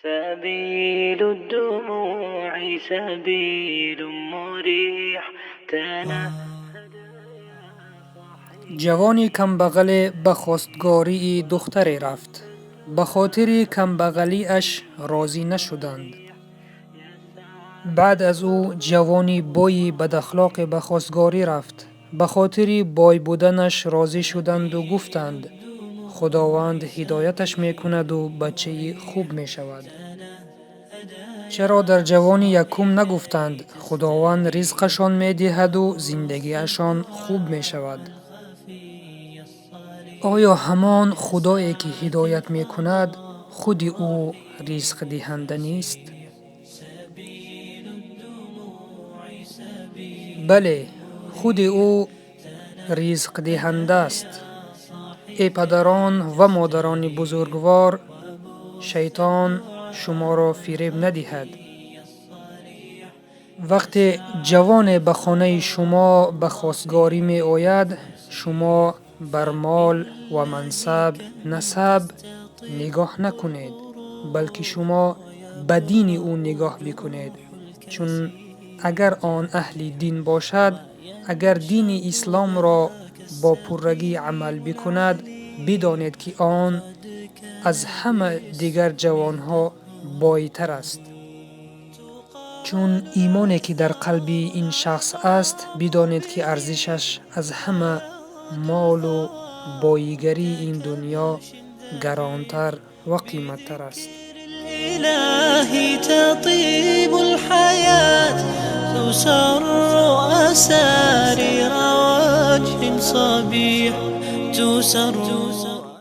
سبيل الدموع سبيل مريح تنهدى. Ҷавони камбағале ба хостгории духтаре рафт. Ба хотири камбағалиаш розӣ нашуданд. Баъд аз ӯ ҷавони бойи бадахлоқе ба хостгорӣ рафт. Ба хотири бой буданаш розӣ шуданду гуфтанд: «Худованд ҳидояташ мекунаду бачаи хуб мешавад». Чаро дар ҷавони якум нагуфтанд: «Худованд ризқашон медиҳаду зиндагиашон хуб мешавад»? Оё ҳамон Худое, ки ҳидоят мекунад, худи ӯ ризқдиҳанда нест? Бале, худи ӯ ризқдиҳандааст. Э падарон ва модарони бузургвор, шайтон шуморо фиреб надиҳад. Вақте ҷавоне ба хонаи шумо ба хостгорӣ меояд, шумо бар мол ва мансаб, насаб нигоҳ накунед, балки шумо ба дини ӯ нигоҳ бикунед, чун агар он аҳли дин бошад, агар дини исломро бо пуррагӣ амал бикунад, бидонед, ки он аз ҳама дигар ҷавонҳо бойтар аст. Чун имоне, ки дар қалби ин шахс аст, бидонед, ки арзишаш аз ҳама молу боигарии ин дунё гаронтар ва қиматтар аст. الإله تطيب الحياة تسر أسارير وجه صبيح تسر.